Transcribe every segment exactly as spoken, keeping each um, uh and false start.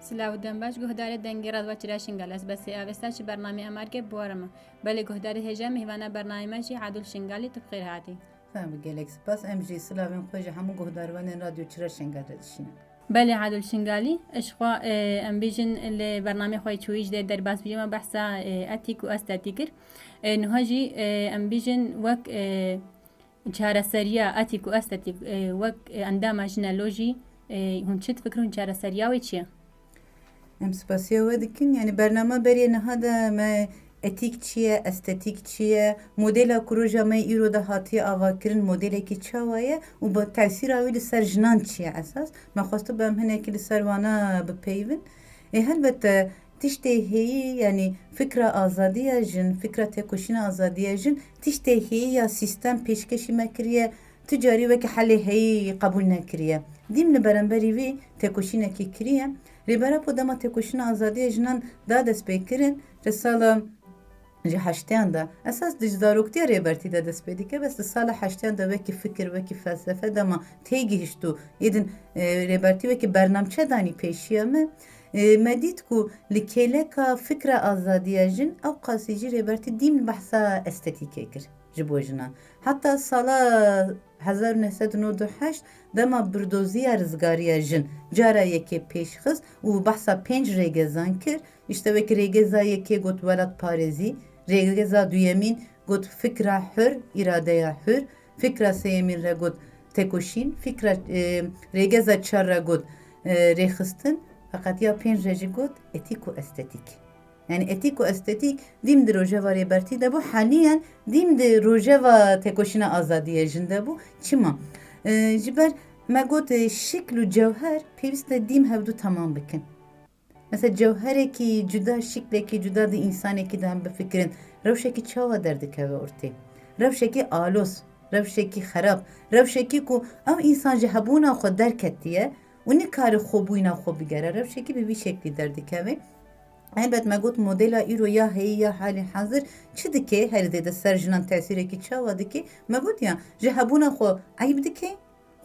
Silav û dembaş guhdarê Dengê Radyo Çira Şingal, ez Besê Avesta ji bernamê Emargê bi we re me. Belê guhdarê hêja mêvana bernamê me jî Adil Şingalî, tu bi xêr hatî. Sağ ol, gelek spas. Em jî silavên xwe ji hemû guhdarvanên Radyo Çira Şingal re dişînin. Belê Adil Şingalî, ji xwe, e, em bêjin li bernamê xwe yê çûyî ji dê derbas bî, me behsa, e, etîk û estetîk kir. E, niha jî, e, em bêjin wek, e, çareseriya etîk û estetîk, e, wek, e, endama jine lo jî, e, hûn çi difikirin, çareseriya wê çi ye? Em spasiya we dikin. Yani bernama berê niha de me etîk çi ye, estetîk çi ye, modela ku roja me îro de hatiye avakirin, modelekî çawa ye û bi tesîra wî li ser jinan çi ye esas? Me xwestibe em hinekî li ser wana bipeyivin. Ê helbet, e, tiştê heyî, yanî fikra azadiya jin, fikra têkoşîna azadiya jin, tiştê heyî ya sîstem pêşkêşî me kiriye, tu carî wekî helê heyî qebûl nekiriye. Dîm li beramberî vî têkoşînekî kiriye. Rêber Apo dema têkoşîna azadiya jinan da destpêkirin, li sala ji heştiyan de, esas di zaroktiya Rêbertî de dest pê dike, bes di sala heştiyan de wekî fikir, wekî felsefe dema têgihişt û êdin, e, Rêbertî wekî bernamçe danî pêşiya me, e, me dît ku li kêleka fikra azadiya jin ew qasî jî Rêbertî dîm behsa estetîkê kir ji bo jinan. Heta sala hezar û neh sed û nod û heşt dema birdoziya rizgariya jin cara yekê pêş xist û behsa pênc rêgezan kir, işte wekî rêgeza yekê got welatparêzî, rêgeza duyemîn got fikra hür, îradeya hür, fikra sêyemîn re got têkoşîn, fikra, e, rêgeza çar re got, e, rêxistin, feqet ya pênc re jî got etîk û estetîk. Yani etîk û estetîk dîm di rojeva Rêbertî de bû, haliyen dîm di rojeva têkoşîna azadiyê jin de bû. Çima? E, ji ber me got, e, şikl û cewher pêwîst e dîm hevdu temam bikin. Mesela cewherekî cuda, şiklekî cuda di însanekî de em bifikirin, rewşekî çawa derdikeve ortê? Rewşekî alos, rewşekî xerab, rewşekî ku ew însan ji hebûna xwe derketiye û nikare xwebûyîna xwe bigere, rewşekî bi vî şeklî derdikeve. Elbet me got modela îro ya heyî ya halê hazir çi dike, her zêde ser jinan tesîrekî çawa dike? Me got ya ji hebûna xwe eyb dike,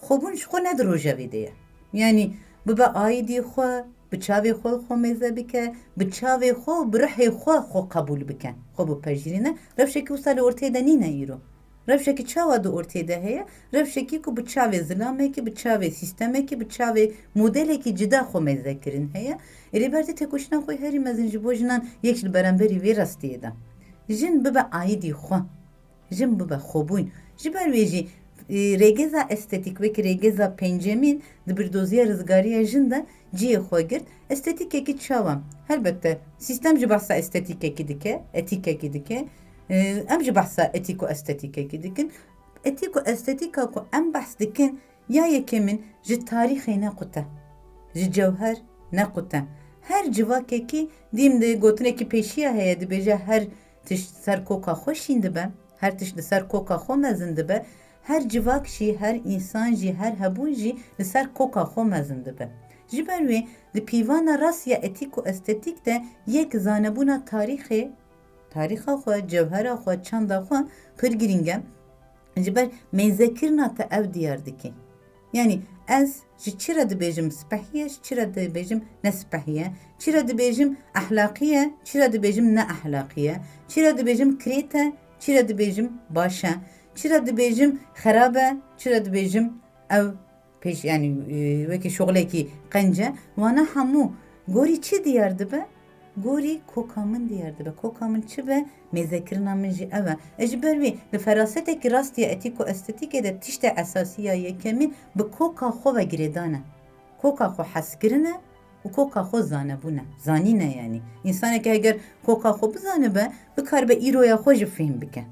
xwebûn ji xwe ne di rojevê de ye. Yanî bibe aîdî xwe, bi çavê xwe xwe mêze bike, bi çavê xwe û bi ruhê xwe xwe qebûl bike, xwe bipejirîne. Rewşekî wisa li ortê de nîne îro. Rewşekî çawa di ortê de heye? Rewşekî ku bi çavê zilamekî, bi çavê sîstemekî, bi çavê modelekî cida xwe mêze kirin heye. Ê Rêbertî têkoşîna xwe herî mezin ji bo jinan yek ji li beramberî vê rastiyê de. Jin bibe aîdî xwe. Jin bibe xwebûn. Ji ber wê jî, e, rêgeza estetîk wekî rêgeza pêncemîn di birdoziya rizgariya jin de cihê xwe girt. Estetîkekî çawa? Helbette, sîstem jî behsa estetîkekî dike, etîkekî dike. E, em jî behsa etîk û estetîkekî dikin. Etîk û estetîka ku em behs dikin, ya yekemîn ji tarîxê ne qut e, ji cewher ne qut e. Her civakekî dîm di gotinekî pêşiya heye, dibêje her tişt ser koka xwe şîn dibe, her tişt li ser koka xwe mezin dibe, her civak jî, her însan jî, her hebûn jî li ser koka xwe mezin dibe. Ji ber wê di pîvana rast ya etîk û estetîk de yek zanebûna tarîxê, tarîxa xwe, cewhera xwe, çanda xwe pir girîng e. Ji ber mêzekirina te ev diyar dike. Yanî ez ji çi re dibêjim spehî ye, ji çi re dibêjim ne spehî ye? Çi re dibêjim ehlaqî ye, çi re dibêjim ne ehlaqî ye? Çi re dibêjim kirêt e, çi re dibêjim baş e? Çi re dibêjim xerab e, çi re dibêjim ew pêş, yanî, e, wekî şoxlekî qenc e? Wana hemû gorî çi diyar dibe? Gorî koka min diyar dibe. Koka min çi be? Mêzekirina min jî ev e. E, ji ber wî li ferasetekî rast ya etîk û estetîkê de tiştê esasî ya yekemîn bi koka xwe ve girêdan e. Koka xwe hezkirin e û koka xwe zanebûn e. Zanîn e yanî. Însaneke heger koka xwe bizanibe, bikaribe îroya xwe jî fêm bike.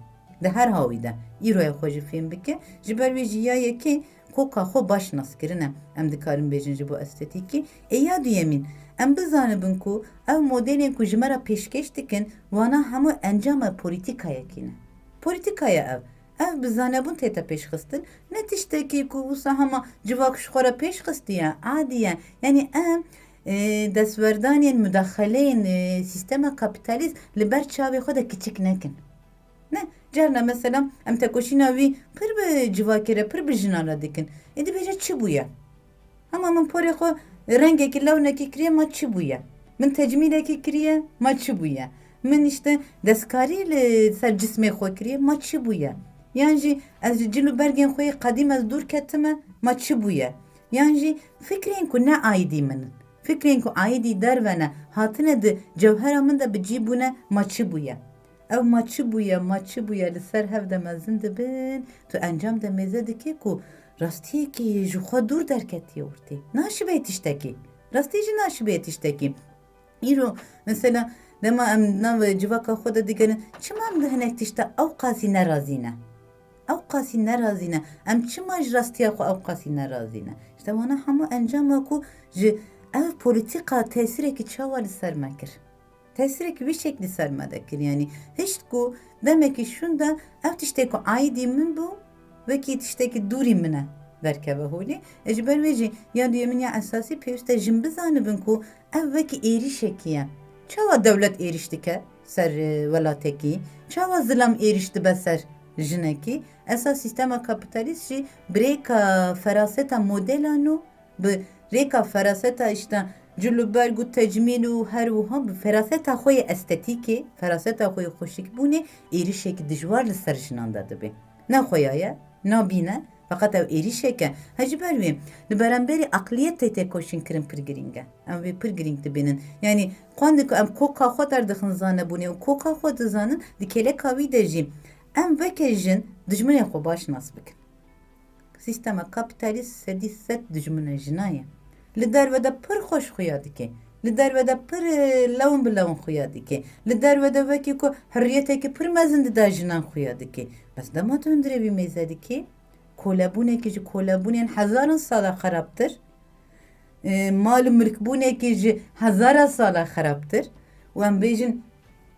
Di her hawî de îroya xwe jî fêm bike. Ji ber wî jî ya yekê koka xwe baş nas kirine, em dikarin bêjin ji bo estetîkî. Ê ya duyemîn, em bizanibin ku ew modelên ku ji me re pêşkêş dikin, wana hemû encama polîtîkayekî ne. Polîtîka ye ev. Ev bi zanebûn tête pêşxistin. Ne tiştekî ku wisa hema civak ji xwe re pêş xistiye, adî ye. Yanî em, e, destwerdanên mudaxeleyên, e, sîstema kapîtalîst li ber çavê xwe de kiçik nekin. Ne, carna mesela em tekoşîna wî pir bi civakê re, pir bi jinan re dikin. Ê dibêje çi bûye? Hema min porê xwe rengekî, lewnekî kiriye, ma çi bûye? Min tecmîlekî kiriye, ma çi bûye? Min işte destkarî li ser cismê xwe kiriye, ma çi bûye? Yan jî ez ji cil û bergên xwe yê qedîm ez dûr ketime, ma çi bûye? Yan jî fikrên ku ne aîdî min in, fikrên ku aîdî derve ne, hatine di cewhera min de bi cî bûne, ma çi bûye? Ew ma çi bûye, ma çi bûye li ser hev de mezin dibin, tu encam de mêze dikê ku rastiyekî ji xwe dûr derketiye ortê. Naşibê tiştekî. Rastî jî naşibê tiştekî. Îro, mesela, dema em nav civaka xwe de digerin, çima em di hinek tişta ew qasî nerazî ne? Ew qasî nerazî ne. Em çima ji rastiya xwe ew qasî nerazî ne? İşte wana hemû encama ku ji ev polîtîka tesîrekî çawa li ser me kir. Tesîrekî wî şeklî ser me de kir. Yanî hişt ku demekî şûnda ev tiştê ku aîdî min bû, wekî tiştekî dûrî min e derkeve holê. E, ji ber wê jî ya duyemîn ya esasî pêwîst e jin bizanibin ku ev wekî êrîşekî ye. Çawa dewlet êrîş dike ser, e, welatekî? Çawa zilam êrîş dibe ser jinekî? Esas sîstema kapîtalîst jî bi rêka feraseta modela nû, bi rêka feraseta işte cil û berg û tecmîl û her wiha bi feraseta xwe yê estetîkê, feraseta xwe yê xweşikbûnê êrîşekî dijwar li ser jinan de dibe. Ne xuya ye, nabîne, feqet ew êrîşek e. He ji ber wê, li beramberî eqliyetê tê koşîn kirin pir girîng e. Em vê pir girîng dibînin. Yanî, qandê ku em koka xwe derdixin zanebûnê û koka xwe dizanin, di kêleka wî de jî em weke jin dijminê xwe baş nas bikin. Sîstema kapîtalîst sedî sed dijmine jina ye. Li derve de pir xweş xuya dike. Li derve de pir, e, lewin bi lewin xuya dike. Li derve de wekî ku hiriyetekî pir mezin dida jinan xuya dike. Bes dema tu hundirê wî mêze dikî, kolebûnekî ji kolebûnên hezaran sala xerabtir, e, mal û milkbûnekî ji hezara sala xerabtir û em bêjin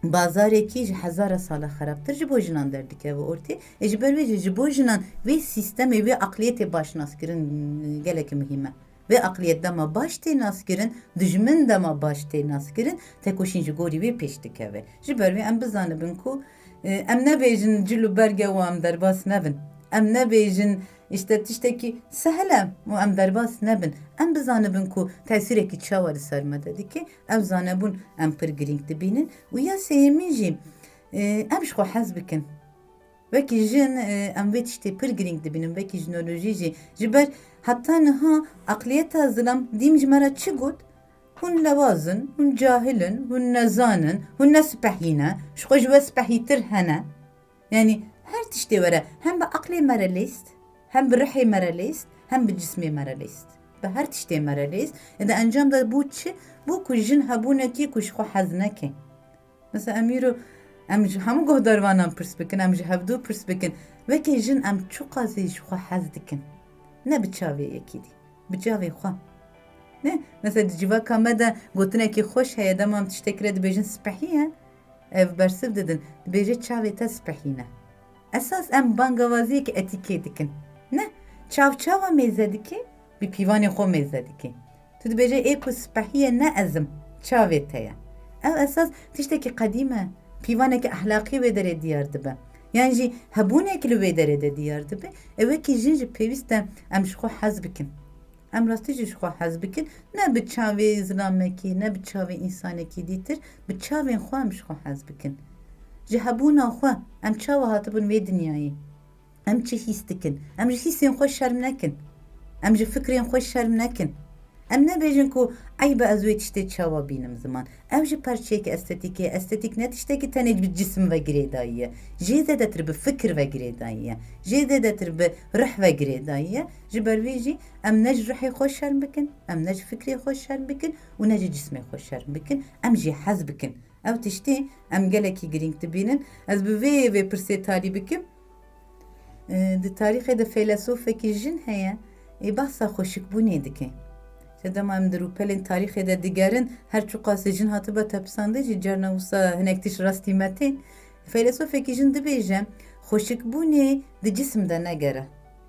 bazarekî ji hezara sala xerabtir ji bo jinan derdikeve ortê. E, ji ber wê jî ji bo jinan vê sîstemê, vê aqliyetê baş naskirin, e, gelekî muhîm e. Vê aqliyet dema baş tê naskirin, dijmin dema baş tê naskirin, tekoşîn ji gorî wê pêş dikeve. Ji ber wê em bizanibin ku, e, em nebêjin cil û berge û em derbas nebin. Em nebêjin işte tiştekî sehel e û em derbas nebin. Em bizanibin ku tesîrekî çawa li ser me de dike. Ev zanebûn em pir girîng dibînin. Û ya sêyemîn jî, e, em ji xwe hez bikin. Wekî jin, e, em vê tiştê pir girîng dibînin, wekî jinolojî jî. Ji ber heta niha aqliyeta zilam dîm ji me re çi got? Hûn lewaz in, hûn cahil in, hûn nezan in, hûn ne spehî ne, ji xwe ji we spehîtir hene. Yanî her tiştê were, hem bi aqlê me re lêst, hem bi rihê me re lêst, hem bi cismê me re lêst. Bi her tiştê me re lêst. Ê de encam de bû çi? Bû ku jin hebûnekî ku ji xwe hez neke. Mesela em îro, em ji hemû guhdarvanan pirs bikin, em ji hevdû pirs bikin. Wekî jin em çiqasî ji xwe hez dikin? Ne bi çavê yekî dî, bi çavê xwe. Ne? Mesela di civaka me de gotinekî xweş heye, dema em tiştekî re dibêjin spehî ye, ev bersiv didin, dibêje çavê te spehî ne. Esas em bangavaziyekî etîkê dikin. Ne? Çav çawa mêze dike? Bi pîvanê xwe mêze dike. Tu dibêje ê ku spehî ye ne ez im, çavê te ye. Ev esas tiştekî qedîm e. Pîvanekî ehlaqî wê derê diyar dibe. Yan jî hebûnekî li wê derê de diyar dibe. Ew wekî jin jî pêwîst e em ji xwe hez bikin. Em rastî jî ji xwe hez bikin. Ne bi çavê zilamekî, ne bi çavê însanekî dîtir, bi çavên xwe em ji xwe hez bikin. Ji hebûna xwe em çawa hatibûn vê dinyayê? Em çi hîs dikin? Em ji hîsên xwe şerm nekin. Em ji fikrên xwe şerm nekin. Em nebêjin ku eyb e ez wê tiştê çawa bînim ziman. Ev jî parçeyekî estetîkê ye. Estetîk ne tiştekî tenê bi cisim ve girêdayî ye. Jê zêdetir bi fikir ve girêdayî ye. Jê zêdetir bi rih ve girêdayî ye. Ji ber vê jî em ne ji rihê xwe şerm bikin, em ne ji fikrê xwe şerm bikin û ne ji cismê xwe şerm bikin. Em jê hez bikin. Ew tiştî em gelekî girîng dibînin. Ez bi vê, vê pirsê talî bikim. E, di tarîxê de feylesofekî jin heye, ê behsa xweşikbûnê dike. Te dema em di rûpelên tarîxê de digerin, her çiqas jin hatibe tepisandin jî, carna wisa hinek tişt rastî me tên. Feylesofekî jin dibêje, xweşikbûnê di cisim de negere.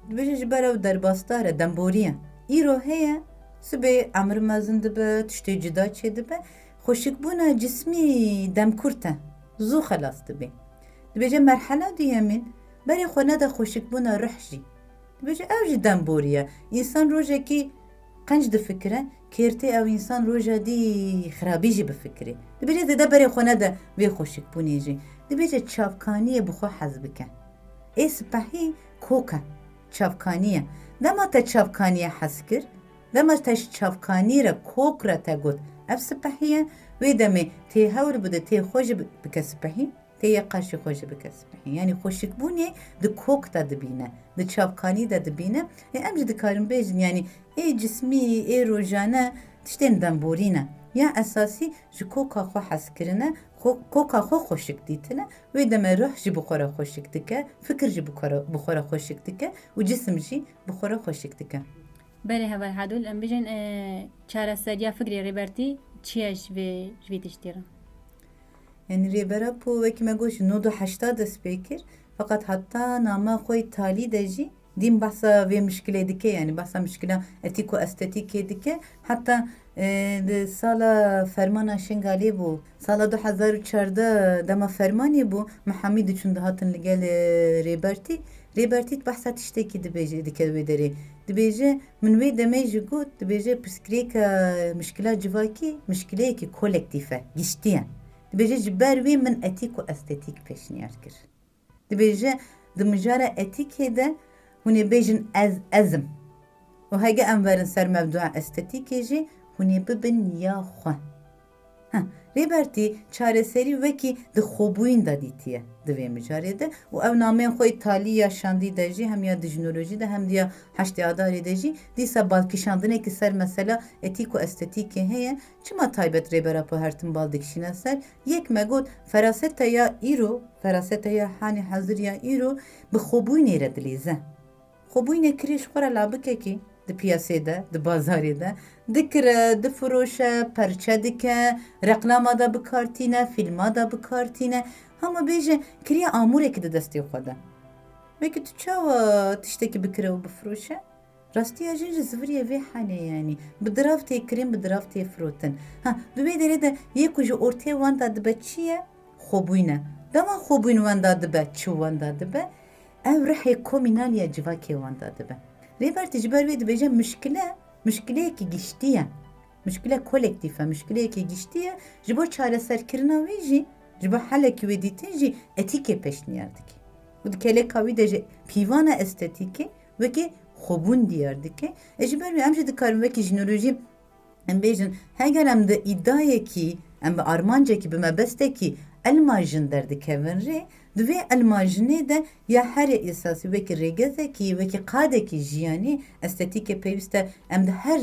Dibêje ji ber ew derbasdar e, demborî ye. Îro heye, sibê emir mezin dibe, tiştê cida çêdibe. Xweşikbûna cismî demkurt e, zû xelas dibê. Dibêje merhela duyemîn, berê xwe nede xweşikbûna ruh jî. Dibêje ew jî demborî ye. Însan rojekî Qenc difikire, kêrtê ew însan roja dî xirabî jî bifikirê. Dibêje zêde berê xwe nede vê xweşikbûnê jî. Dibêje çavkaniyê bi xwe hez bike. Ê sipehî kok e, çavkanî ye. Dema te çavkaniyê hez kir, dema te ji çavkanî re kok re te got, ev sipehî ye, wê demê tê hewl bide, tê xwe jî bi-, bike sipehî. Tê yê qeşî xwe jî bike sipehî. Yanî xweşikbûnê di kok de dibîne, di çavkanî de dibîne. Ê em jî dikarin bêjin, yanî ê cismî, ê rojane tiştên demborî ne. Ya esasî ji koka xwe hezkirin e, xwe, koka xwe xweşik dîtin e. Wê deme ruh jî bi xwe re xweşik dike, fikir jî bi xwe re, bi xwe re xweşik dike û cisim jî bi xwe re xweşik dike. Belê heval Hedûl, em bijin, e, çareseriya fikrê Rêbertî çi ye ji vê, ji vê tiştî re? Yanî Rêber Apo wekî me got ji nod û heşta dest pê kir, feqet heta nama xwe yê talî de jî dîn behsa vê mişkilê dike, yanî behsa mişkila etîk û estetîkê dike. Heta, e, di sala fermana Şingalê bû, sala du hezar û çardeh dema fermanê bû, Mihamî diçûn dihatin li gel, e, Rêbertî. Rêbertî behsa tiştekî dibêje, dike wê derê. Dibêje, min wê demê jî got, dibêje pirsgirêka mişkila civakî, mişkileyekî kolektîf e, giştî ye. Dibêje, ji ber wê min etîk û estetîk pêşniyar kir. Dibêje, di mijara etîkê de hûn ê bêjin ez, ez im. Û hege em verin ser mewdua estetîkê jî, hûn ê bibin ya xwe. Heh, Rêbertî çareserî wekî di xwebûyîn de dîtiye di vê mijarê de û ew nameyên xwe yê talî ya şandî de jî, hem ya dijnolojî de, hem de ya heştê Adarê de jî dîsa balkişandinekî ser mesela etîk û estetîkê heye. Çima taybet Rêber Apo her tim bal dikişîne ser? Yek me got, feraseta ya îro, feraseta ya hanê hezir ya îro bi xwebûyînê re dilîze. Xwebûyînê kirê ji xwe re labikekî di piyasê de, di bazarê de, dikire, difiroşe, perçe dike, reklama de bi kar tîne, fîlma de bi kar tîne. Hema bêje kiriye amûrekî di destê xwe de. Wekî tu çawa tiştekî bikire û bifiroşe? Rastiya jin ji ziviriyê vê henê, yanî bi dirav tê kirin, bi dirav tê firotin. Ha, di wê derê de yê ku ji ortê wenda dibe çi ye? Xwebûyîn e. Dema xwebûyîn wenda dibe, çi wenda dibe? Ew rihê komînal ya civakê wenda dibe. Rêbertî ji ber wê dibêje mişkile, mişkileyekî giştî ye. Mişkile kolektîf e, mişkileyekî giştî ye. Ji bo çareserkirina wê jî, ji bo helekî wê dîtin jî etîkê pêşniyar dike. Û di keleka wî de jî pîvana estetîkê wekî xwebûn diyar dike. E, ji ber wê em jî dikarin wekî jînolojî em bêjin, heger em di îdayekî, em bi armancekî, bi mebestekî elma jin derdikevin rê, di vê elma jinê de ya herê esasî wekî rêgezekî, wekî qadekî jiyanî, estetîkê pêwîst e em di her,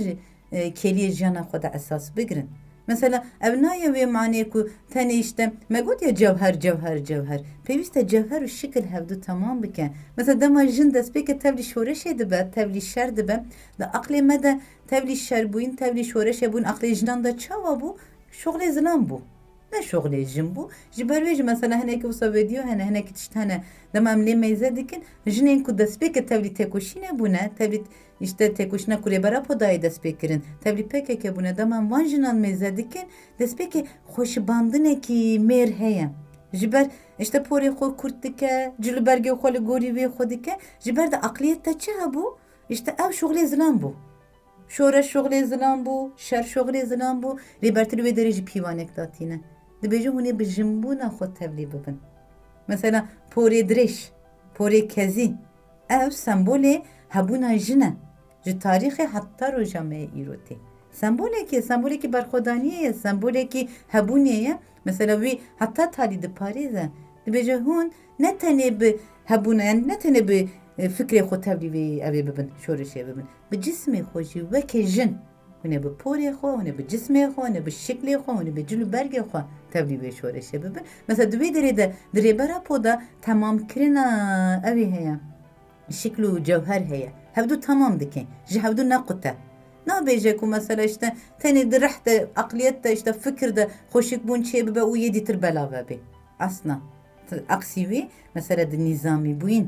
e, kêliyê jiyana xwe de esas bigirin. Mesela ev nayê wê manê ku tenê işte me got ya cewher, cewher, cewher. Pêwîst e cewher û şikil hevdu temam bike. Mesela dema jin destpêkê tevlî şoreşê dibe, tevlî şer dibe, di aqlê me de tevlî şerbûyîn, tevlî şoreşê bûn, aqlê jinan de çawa bû? Şoxlê zilam bû. Ne şoxlê jin bû. Ji ber wê jî mesela hinekî wisa vîdeo hene, hinekî tişt hene. Dema em lê meyze dikin, jinên ku destpêkê tevlî têkoşînê bûne, tevlî işte têkoşîna ku Rêber Apo dayê destpêkirin, tevlî P K K bûne, dema em van jinan mêze dikin, destpêkê xweşibandinekî mêr heye. Ji ber işte porê xwe kurt dike, cil û bergê xwe li gorî wê xwe dike, ji ber de aqliyet te çi hebû? Îşte ew şoxlê zilam bû. Şoreş şoxlê zilam bû, şer şoxlê zilam bû. Rêbertî li wê derê jî pîvanek datîne. Dibêje hûn ê bi jinbûna xwe tevlî bibin. Mesela porê dirêj, porê kezî, ev sembolê hebûna jin e. Ji tarîxê heta roja me yê îro tê. Sembolekê, sembolekî berxwedaniyê ye, sembolekî hebûnê ye. Mesela wî heta talî diparêze. Dibêje hûn ne tenê bi hebûna, yanî ne tenê bi, e, fikrê xwe tevlî vê evê bibin, şoreşê bibin. Bi cismê xwe jî weke jin. Hûn ê bi porê xwe, hûn ê bi cismê xwe, hûn ê bi şiklê xwe, hûn ê bi cil û bergê xwe tevlî vê şoreşê bibin. Mesela di wê derê de di Rêber Apo de temamkirina evê heye. Şikl û cewher heye. Hevdu tamam dike. Ji hevdu nequte. Nabêje ku mesela işte tenê di rih de, aqliyet de, işte fikir de xweşikbûn çêbibe û yê dîtir belav be. Asla. Aksî wî, mesela di nîzamîbûyîn,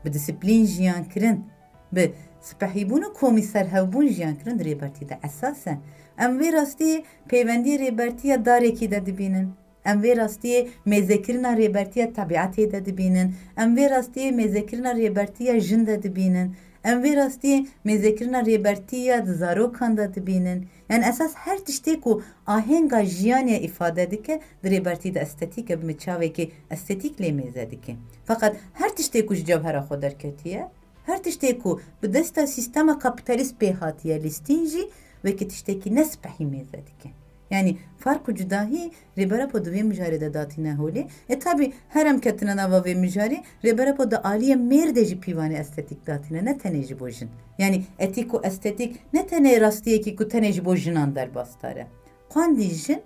bi disiplîn jiyan kirin, bi sipehîbûn û komî serhevbûn jiyan kirin di Rêbertî de esas e. Em vê rastiyê peywendiyê Rêbertî ya darekî de dibînin. Em vê rastiyê mêzekirina Rêbertî ya tebiatê de dibînin. Em vê rastiyê mêzekirina Rêbertî ya jin de dibînin. Em vê rastiyê mêzekirina rêbertî ya di zarokan de dibînin. Yani esas her tiştê ku ahenga jiyanê îfade dike, di rêbertî de estetîk e, bi çavekî estetîk lê mêze dike. Feqet her tiştê ku ji cewhera xwe derketiye, her tiştê ku bi desta sîstema kapîtalîst pê hatiye lîstin jî wekî tiştekî ne spehî mêze dike. Yani fark û cudahî Rêber Apo di vê mijarê de datîne holê. E, tabî her em ketine nava vê mijarê, Rêber Apo di aliyê mêr de jî pîvanê estetîk datîne, ne tenê ji bo jin. Yani etîk û estetîk ne tenê rastiyekî ku tenê ji bo jinan derbasdar e. Xwendî jin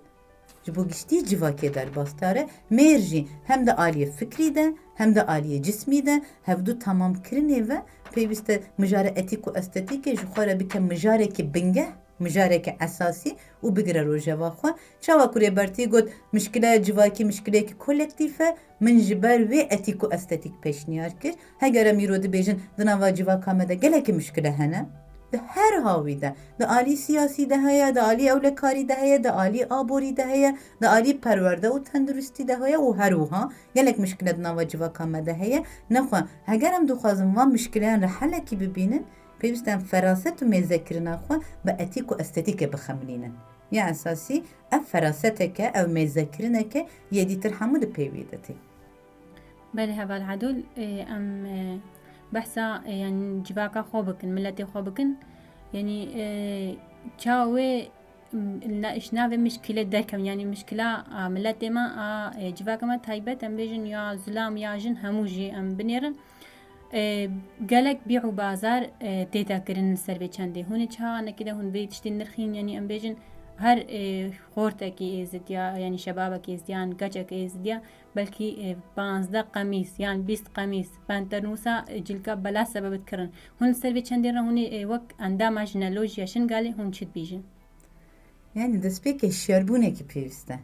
ji bo giştî civakê derbasdar e. Mêr jî hem di aliyê fikrî de hem di aliyê cismî de hevdu tamamkirinê ve pêwîst e mijara etîk û estetîkê ji xwe re bike mijarekî bingeh, mijareke esasî û bigire rojeva xwe. Çawa ku Rêbertî got, mişkileya civakî mişkileyekî kolektîf e, min ji ber wê etîk û estetîk pêşniyar kir. Heger em îro dibêjin, di nava civaka me de gelekî mişkile hene. Di her hawî de, di alî siyasî de heye, di alî ewlekarî de heye, di alî aborî de heye, di alî perwerde û tenduristî de heye û her wiha gelek mişkile di nava civaka me de heye. Nexwe, heger em dixwazin van mişkileyan re helekî bibînin, pêwîst e em feraset û mêzekirina xwe bi etîk û estetîkê bixemilînin. Ya esasî ev feraseteke, ev mêzekirineke yê dîtir hemû di pêvî de tê. Belê heval Edol, e, em, e, behsa, e, yani civaka xwe bikin, miletê xwe bikin. Yani, e, çawa wê, m, na-, ji navê mişkilê derkevin, yani mişkila, a, miletê me, a, e, civaka me taybet, em bêjin ya zilam ya jin hemû jî em binêrin. E, gelek bî û bazar, e, tê te kirin li ser vê çendê. Hûn ê çawa nekî de hûn vê tiştê nirxîn, yani em bêjin her, e, xortekî êzid ya, yani şebabekî êzid yan, keçekî êzid ya, belkî, e, panzdeh qemîs yan bîst qemîs, panternûsa, e, cilka bela sebebit kirin. Hûn li ser vê çendê re hûn ê, e, wek endama jinelojiya Şingalê hûn çi dibêjin? Yani destpêkê şiyarbûnekî pêwîst e.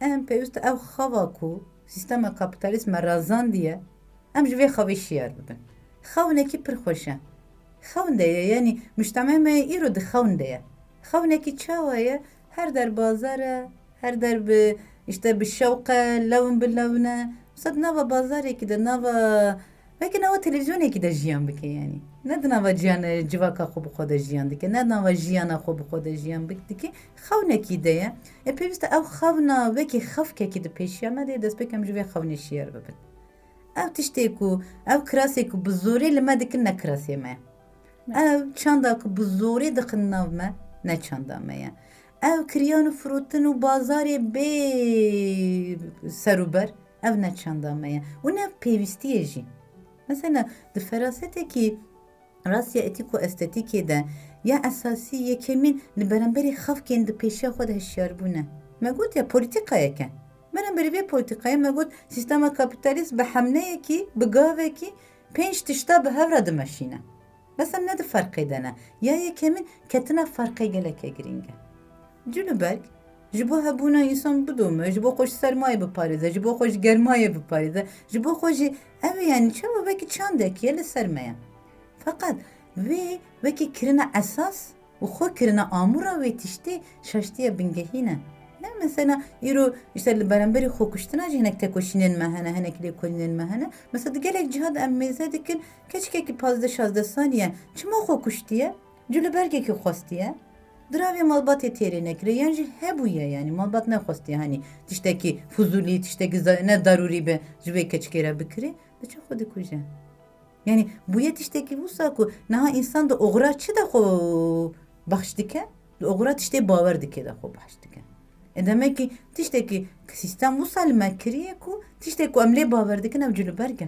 Em pêwîst e ew xewa ku sîstema kapîtalîst me razandiye, em ji vê xewê şiyar bibin. Xewnekî pir xweş e. Xewn de ye, yani mujtema me îro di xewn de ye. Xewnekî çawa ye? Her der bazar e, her der bi, işte bi şewq e, lewn bi lewn e. Mesela di nava bazarekî de, nava, belkî nava televîzyonekî de jiyan bike yani. Ne di nava jiyan, e, civaka xwe bi xwe de jiyan dike, ne di nava jiyana xwe bi xwe de jiyan bik-, dike. Xewnekî de ye. E, pêwîst e ew xewna wekî xefkekî di pêşiya me de ye, destpêk em ji vê xewnê şiyar bibin. Ew tiştê ku, ew kirasê ku bi zorê li me dikin ne kirasê me ye. Ev çanda ku bi zorê dixin nav me, ne çanda me ye. Ev kiriyan û firotin û bazarê bê serûber, ev ne çanda me ye. Û ne pêwîstî ye jî. Mesela di ferasetekî rastiya etîk û estetîkê de ya esasî yekemîn li beramberî xefkên di pêşiya xwe de hişyarbûn e. Me got ya polîtîkayek e. Beramberî vê polîtîkayê me got sîstema kapîtalîst bi hemleyekî, bi gavekî pênc tişta bi hev re dimeşîne. Bes em ne di ferqê de ne. Ya yekemîn ketina ferqê geleke girîng e. Cil û berg ji bo hebûna însan bidome, ji bo xwe ji sermayê biparêze, ji bo xwe ji germayê biparêze, ji bo xwe jî ev e, yani çawa wekî çandekî ye li ser me ye. Feqet vê wekî kirina esas û xwe kirina amûra wê tiştê şaştiya bingehîn e. Ne mesela îro işte li beramberî xwekuştina jî hinek tekoşînên me hene, hinek lêkolînên me hene. Mesela di gelek ciha de em mêze dikin, keçikekî pazdeh şazdeh salî ye. Çima xwe kuştiye? Cil û bergekî xwestiye. Diravê malbatê têrê nekire, yan jî hebûye, yani malbat nexwestiye, hani tiştekî fuzûlî, tiştekî za-, ne darûrî be ji vê keçikê re bikirê, diçe xwe dikuje. Yani bûye tiştekî wisa ku niha însan di oxira çi de xwe bexş dike? Di oxira tiştê bawer dike de xwe bexş dike. E, demek ki tiştekî sîstem wisa li me kiriye ku tiştê ku em lê bawer dikin ew cil û berg e.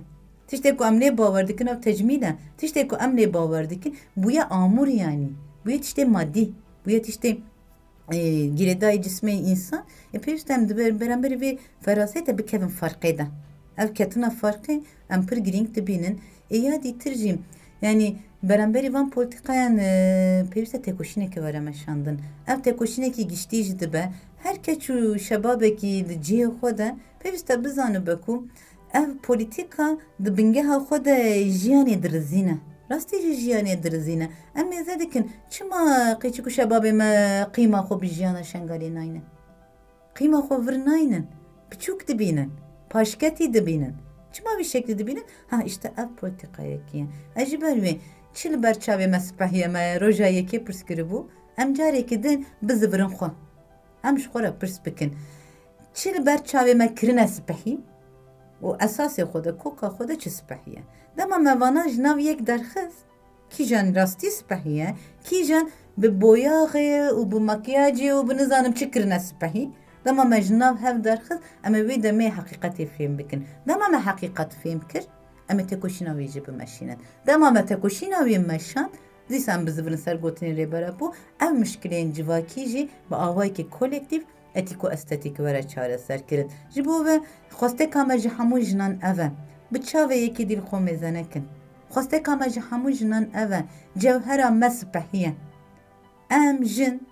Tiştê ku em lê bawer dikin ew tecmîl e. Tiştê ku em lê bawer dikin bûye amûr, yani. Bûye tiştê madî. Bûye tiştê, e, girêdayî cismê însan. E, pêwîst e em di ber-, beramberî vê ferasete bikevin ferqê de. Ev ketina ferqê em pir girîng dibînin. Ê ya dîtir jî, yanî beramberî van polîtîkayan, e, pêwîst e têkoşîneke were meşandin. Ev têkoşînekî giştî jî dibe. Her keç û şebabekî di cihê xwe de pêwîst e bizanibe ku ev polîtîka di bingeha xwe de jiyanê dirizîne. Rastî jî jiyanê dirizîne. Em mêze dikin, çima qîçik û şebabê me qîma xwe bi jiyana Şengalê nayne? Qîma xwe vir naynin. Piçûk dibînin. Paşketî dibînin. Çima vî şeklî dibînin? Ha, işte ev polîtîkayekî ye. Ez ji ber wê Çi li ber çavê me sipehiye? Me roja yekê pirs kiribû. Em carekî din bizivirin xwe. Em ji xwe re pirs bikin. Çi li ber çavê me kirine sipehî û esasê xwe de, koka xwe de çi sipehiye? Dema me vana ji nav yek derxist, kîjan rastî sipehiye, kîjan bi boyaxê û bi makyajê û bi nizanim çi kirine sipehî, dema me ji nav hev derxist, em ê wê demê heqîqetê fêm bikin. Dema me heqîqet fêm kir, em ê tekoşîna wê jî bimeşînin. Dema me tekoşîna wê meşand, dîsa em bizivirin ser gotinên Rêber Apo, ev mişkileyên civakî jî bi awayekî kolektîf, etîko-estetîk were çareser kirin. Ji bo ve xwesteka me ji hemû jinan ev e. Bi çavê yekê dî li xwe mêze nekin. Xwesteka me ji hemû jinan ev e. Cewhera me sipehiye. Em jin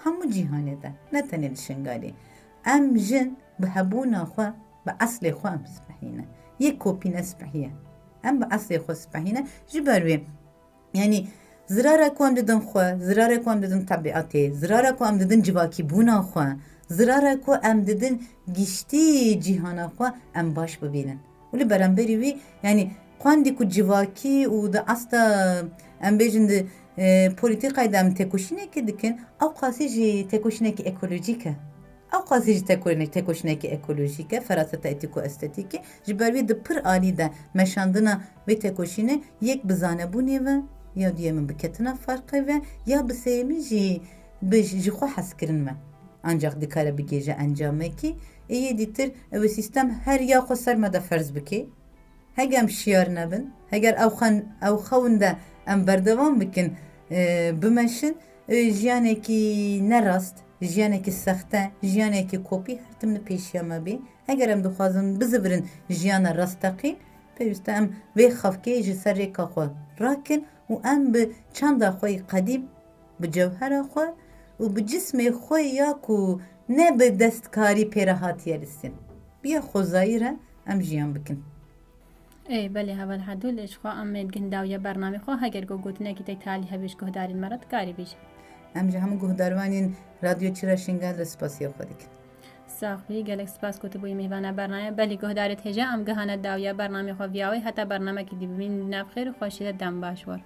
hemû cîhanê de, ne tenê li Şingalê. Em jin bi hebûna xwe, bi eslê xwe em sipehî ne. Yek kopî ne sipehiye. Em bi eslê xwe sipehî ne. Ji ber wê, yanî zirara ku em didin xwe, zirara ku em didin tebiatê, zirara ku em didin civakîbûna xwe, zirara ku em didin giştî cîhana xwe, em baş bibînin. Û li beramberî wî, yanî qandî ku civakî û di asta, em bêjin di, e, polîtîkayê de em têkoşînekê dikin, ew qasî jî têkoşînekî ekolojîk e. Ew qasî jî têko-, têkoşînekî ekolojîk e, feraseta etîko-estetîkê. Ji ber wî di pir alî de meşandina vê têkoşînê yek bi zanebûnê ve, ya duyemîn bi ketina ferqê ve, ya bi sêyemîn jî bi ji xwe hezkirin ve. Ancak dikare bigihêje encamekî. Ê yê dîtir, ew ê sîstem her ya xwe ser me de ferz bike. Heger em şiyar nebin, heger ew xen-, ew xewn de em berdewam bikin, e, bimeşin, e, jiyanekî nerast, jiyanekî sexte, jiyanekî kopî her tim li pêşiya me bê. Heger em dixwazin bizivirin jiyana rasteqîn, pêwîst e em vê xefkê ji ser rêka xwe rakin û em bi çanda xwe yê qedîm, bi cewhera xwe û bi cismê xwe ya ku ne bi destkarî pê re hatiye lîstin, biya xwezayî re em jiyan bikin. Ê, belê heval Hedûl, ji xwe em ê digin dawiya bernamê xwe. Heger ku gotinekî te talî hebe ji guhdarên me re dikarî bêjî. Em ji hemû guhdarvanên Radyo Çira Şingal re spasiya xwe dikin. Sax bî, gelek spas ku tu bûyî mêvana bernamê. Belê guhdarêt hêja em gihane dawiya bernamê xwe viyawê. Heta bernamekî dî bimînin di nav xêr û xweşî de, dem baş war.